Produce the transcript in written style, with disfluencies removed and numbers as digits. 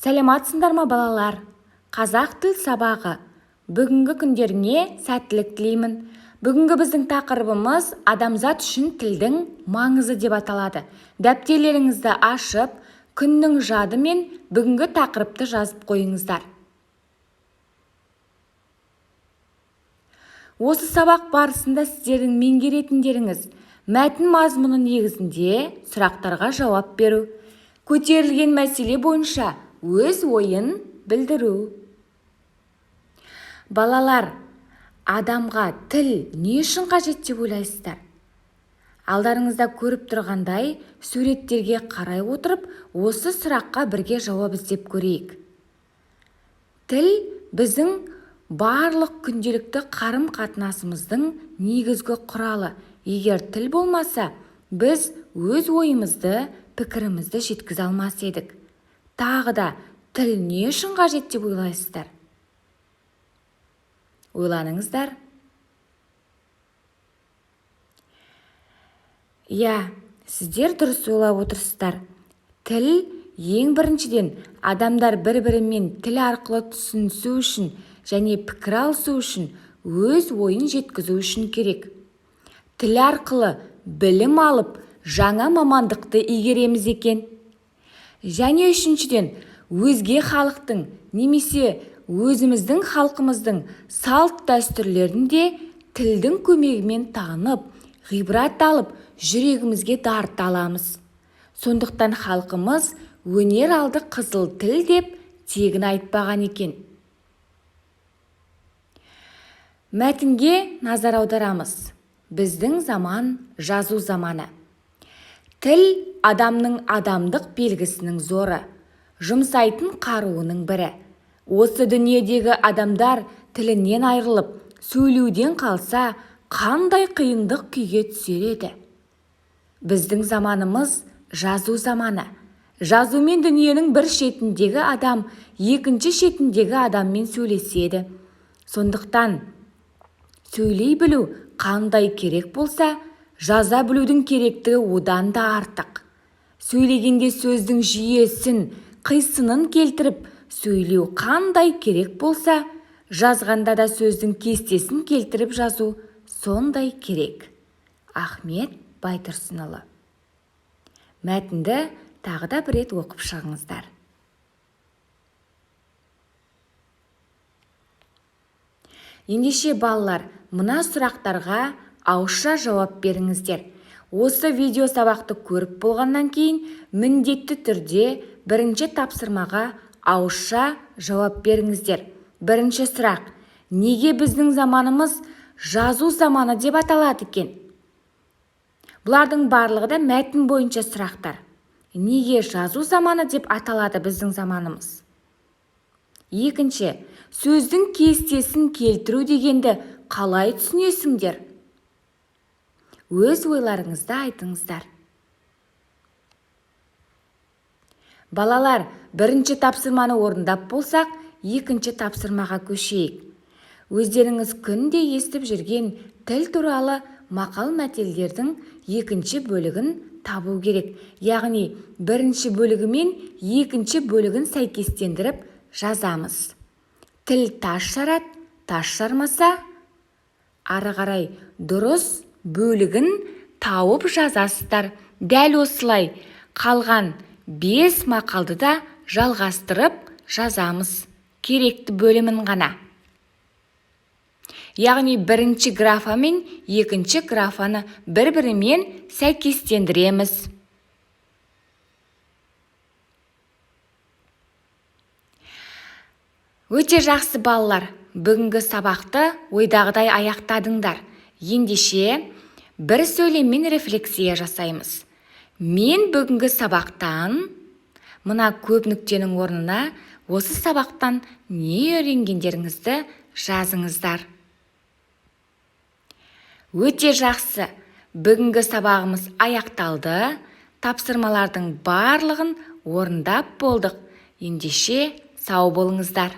Сәлематсыңдар ма, балалар? Қазақ тіл сабағы. Бүгінгі күндеріңе сәттілік тілеймін. Бүгінгі біздің тақырыбымыз адамзат үшін тілдің маңызы деп аталады. Дәптерлеріңізді ашып, күннің жады мен бүгінгі тақырыпты жазып қойыңыздар. Осы сабақ барысында сіздердің меңгеретіндеріңіз мәтін мазмұны негізінде сұрақтарға жауап беру, көтерілген мәселе бойынша өз ойын білдіру. Балалар, адамға тіл не үшін қажет деп ойлайсыздар? Алдарыңызда көріп тұрғандай суреттерге қарай отырып, осы сұраққа бірге жауап іздеп көрейік. Тіл біздің барлық күнделікті қарым-қатынасымыздың негізгі құралы. Егер тіл болмаса, біз өз ойымызды, пікірімізді жеткізе алмас едік. Тағы да тіл не үшін қажет деп ойлайсыздар? Ойланыңыздар. Иә, сіздер дұрыс ойлап отырсыздар. Тіл ең біріншіден адамдар бір-бірімен тіл арқылы түсінісу үшін және пікір алысу үшін, өз ойын жеткізу үшін керек. Тіл арқылы білім алып, жаңа мамандықты игереміз екен. Және үшіншіден, өзге халықтың немесе өзіміздің халқымыздың салт-дәстүрлерін де тілдің көмегімен танып, ғибрат алып, жүрегімізге дарыта аламыз. Сондықтан халқымыз өнер алды қызыл тіл деп тегін айтпаған екен. Мәтінге назар аударамыз. Біздің заман жазу заманы. Тіл адамның адамдық белгісінің зоры, жұмсайтын қаруының бірі. Осы дүниедегі адамдар тілінен айырылып, сөйлеуден қалса, қандай қиындық күйге түсер еді? Біздің заманымыз жазу заманы. Жазумен дүниенің бір шетіндегі адам екінші шетіндегі адаммен сөйлеседі. Сондықтан сөйлей білу қандай керек болса, жаза білудің керектігі одан да артық. Сөйлегенде сөздің жүйесін, қисынын келтіріп, сөйлеу қандай керек болса, жазғанда да сөздің кестесін келтіріп жазу сондай керек. Ахмет Байтұрсынұлы. Мәтінді тағы да бір рет оқып шығыңыздар. Ендеше, балалар, мына сұрақтарға ауызша жауап беріңіздер. Осы видео сабақты көріп болғаннан кейін міндетті түрде бірінші тапсырмаға ауызша жауап беріңіздер. Бірінші сұрақ: неге біздің заманымыз жазу заманы деп аталады екен? Бұлардың барлығы да мәтін бойынша сұрақтар. Неге жазу заманы деп аталады біздің заманымыз? Екінші, сөздің кестесін келтіру дегенді қалай түсінесіңдер? Өз ойларыңызды айтыңыздар. Балалар, бірінші тапсырманы орындап болсақ, екінші тапсырмаға көшейік. Өздеріңіз күнде естіп жүрген тіл туралы мақал-мәтелдердің екінші бөлігін табу керек. Яғни бірінші бөлігі мен екінші бөлігін сәйкестендіріп жазамыз. Тіл тас жарады, тас жармаса, ары қарай дұрыс бөлігін тауып жазасыздар. Дәл осылай қалған 5 мақалды да жалғастырып жазамыз, керекті бөлімін ғана. Яғни бірінші графа мен екінші графаны бір-бірімен сәйкестендіреміз. Өте жақсы, балалар, бүгінгі сабақты ойдағыдай аяқтадыңдар. Ендеше бір сөйлеммен рефлексия жасаймыз. Мен бүгінгі сабақтан мына көп нүктенің орнына осы сабақтан не үйренгендеріңізді жазыңыздар. Өте жақсы. Бүгінгі сабағымыз аяқталды. Тапсырмалардың барлығын орындап болдық. Ендеше сау болыңыздар.